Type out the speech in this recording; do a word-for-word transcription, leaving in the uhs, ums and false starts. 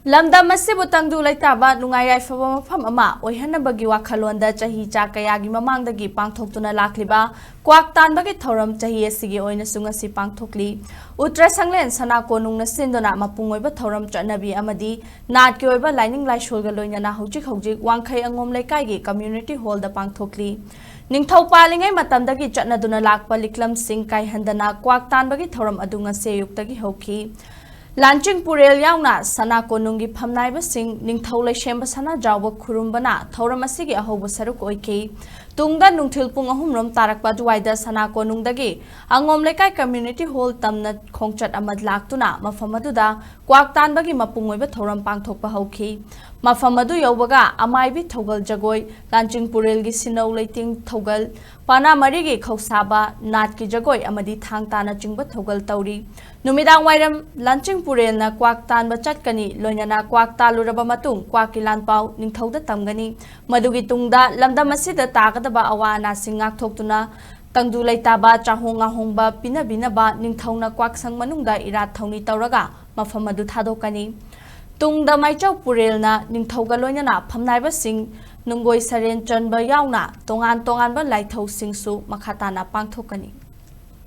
ꯂꯝꯗꯝ ꯑꯁꯤꯕꯨ ꯇꯪꯗꯨ ꯂꯩꯇꯥꯕ, ꯅꯨꯡꯉꯥꯏ ꯌꯥꯏꯐꯕ ꯃꯐꯝ ꯑꯃ ꯑꯣꯏꯍꯟꯅꯕꯒꯤ ꯋꯥꯈꯜꯂꯣꯟꯗ ꯆꯍꯤ ꯆꯥ ꯀꯌꯥꯒꯤ ꯃꯃꯥꯡꯗꯒꯤ ꯄꯥꯡꯊꯣꯛꯇꯨꯅ ꯂꯥꯛꯂꯤꯕ ꯀ꯭ꯋꯥꯛ ꯇꯥꯟꯕꯒꯤ ꯊꯧꯔꯝ ꯆꯍꯤ ꯑꯁꯤꯒꯤ ꯑꯣꯏꯅꯁꯨ ꯉꯁꯤ ꯄꯥꯡꯊꯣꯛꯂꯤ꯫ ꯎꯇ꯭ꯔ ꯁꯪꯂꯦꯟ ꯁꯅꯥ ꯀꯣꯅꯨꯡꯅ ꯁꯤꯟꯗꯨꯅ ꯃꯄꯨꯡ ꯑꯣꯏꯕ ꯊꯧꯔꯝ ꯆꯠꯅꯕꯤ ꯑꯃꯗꯤ ꯅꯥꯠꯀꯤ ꯑꯣꯏꯕ ꯂꯥꯏꯅꯤꯡ ꯂꯥꯏꯁꯣꯜꯒ ꯂꯣꯏꯅꯅ ꯍꯧꯖꯤꯛ ꯍꯧꯖꯤꯛ ꯋꯥꯡꯈꯩ ꯑꯉꯣꯝ ꯂꯩꯀꯥꯏꯒꯤ community hall ꯗ ꯄꯥꯡꯊꯣꯛꯂꯤ꯫ ꯅꯤꯡꯊꯧ ꯄꯥꯜꯂꯤꯉꯩ ꯃꯇꯝꯗꯒꯤ ꯆꯠꯅꯗꯨꯅ ꯂꯥꯛꯄ ꯂꯤꯛꯂꯝꯁꯤꯡ ꯀꯥꯏꯍꯟꯗꯅ ꯀ꯭ꯋꯥꯛ ꯇꯥꯟꯕꯒꯤ ꯊꯧꯔꯝ ꯑꯗꯨ ꯉꯁꯤ ꯑꯌꯨꯛꯇꯒꯤ ꯍꯧꯈꯤ꯫ ꯂꯥꯟꯆꯤꯡ ꯄꯨꯔꯦꯜ ꯌꯥꯎꯅ ꯁꯅꯥ ꯀꯣꯅꯨꯡꯒꯤ ꯐꯝꯅꯥꯏꯕꯁꯤꯡ, ꯅꯤꯡꯊꯧ ꯂꯩꯁꯦꯝꯕ ꯁꯅꯥꯖꯥꯎꯕ ꯈꯨꯔꯨꯝꯕꯅ ꯊꯧꯔꯝ ꯑꯁꯤꯒꯤ ꯑꯍꯧꯕ ꯁꯔꯨꯛ ꯑꯣꯏꯈꯤ꯫ ꯇꯨꯡꯗ ꯅꯨꯡꯊꯤꯜ ꯄꯨꯡ ꯑꯍꯨꯝ ꯔꯣꯝ ꯇꯥꯔꯛꯄ ꯑꯗꯨꯋꯥꯏꯗ ꯁꯅꯥ ꯀꯣꯅꯨꯡꯗꯒꯤ ꯑꯉꯣꯝ ꯂꯩꯀꯥꯏ community hall ꯇꯝꯅ ꯈꯣꯡꯆꯠ ꯑꯃ ꯂꯥꯛꯇꯨꯅ ꯃꯐꯝ ꯑꯗꯨꯗ ꯀ꯭ꯋꯥꯛ ꯇꯥꯟꯕꯒꯤ ꯃꯄꯨꯡ ꯑꯣꯏꯕ ꯊꯧꯔꯝ ꯄꯥꯡꯊꯣꯛꯄ ꯍꯧꯈꯤ꯫ ꯃꯐꯝ ꯑꯗꯨ ꯌꯧꯕꯒ ꯑꯃꯥꯏꯕꯤ ꯊꯧꯒꯜ ꯖꯒꯣꯏ, ꯂꯥꯟꯆꯤꯡ ꯄꯨꯔꯦꯜꯒꯤ ꯁꯤꯅꯧ ꯂꯩꯇꯦꯡ ꯊꯧꯒꯜ, ꯄꯥꯅꯥ ꯃꯔꯤꯒꯤ ꯈꯧꯁꯥꯕ, ꯅꯥꯠꯀꯤ ꯖꯒꯣꯏ ꯑꯃꯗꯤ ꯊꯥꯡ ꯇꯥꯅꯆꯤꯡꯕ ꯊꯧꯒꯜ ꯇꯧꯔꯤ꯫ ꯅꯨꯃꯤꯗꯥꯡ ꯋꯥꯏꯔꯝ ꯂꯥꯟꯆꯤꯡ ꯄꯨꯔꯦꯜꯅ ꯀ꯭ꯋꯥꯛ ꯇꯥꯟꯕ ꯆꯠꯀꯅꯤ, ꯂꯣꯏꯅꯅ ꯀ꯭ꯋꯥꯛ ꯇꯥꯜꯂꯨꯔꯕ ꯃꯇꯨꯡ ꯀ꯭ꯋꯥꯛꯀꯤ ꯂꯥꯟꯄꯥꯎ ꯅꯤꯡꯊꯧꯗ ꯇꯝꯒꯅꯤ꯫ ꯃꯗꯨꯒꯤ ꯇꯨꯡꯗ ꯂꯝꯗꯝ ꯑꯁꯤꯗ ꯇꯥꯒꯗꯕ ꯑꯋꯥ ꯑꯅꯥꯁꯤꯡ ꯉꯥꯛꯊꯣꯛꯇꯨꯅ ꯇꯪꯗꯨ ꯂꯩꯇꯥꯕ, ꯆꯥꯍꯣꯡ ꯉꯥꯍꯣꯡꯕ ꯄꯤꯅꯕꯤꯅꯕ ꯅꯤꯡꯊꯧꯅ ꯀ꯭ꯋꯥꯛꯁꯪ ꯃꯅꯨꯡꯗ ꯏꯔꯥꯠ ꯊꯧꯅꯤ ꯇꯧꯔꯒ ꯃꯐꯝ ꯑꯗꯨ ꯊꯥꯗꯣꯛꯀꯅꯤ꯫ ꯇꯨꯡꯗ ꯃꯥꯏꯆꯧ ꯄꯨꯔꯦꯜꯅ ꯅꯤꯡꯊꯧꯒ ꯂꯣꯏꯅꯅ ꯐꯝꯅꯥꯏꯕꯁꯤꯡ, ꯅꯨꯡꯒꯣꯏ ꯁꯔꯦꯟ ꯆꯟꯕ ꯌꯥꯎꯅ ꯇꯣꯉꯥꯟ ꯇꯣꯉꯥꯟꯕ ꯂꯥꯏꯊꯧꯁꯤꯡꯁꯨ ꯃꯈꯥ ꯇꯥꯅ ꯄꯥꯡꯊꯣꯛꯀꯅꯤ꯫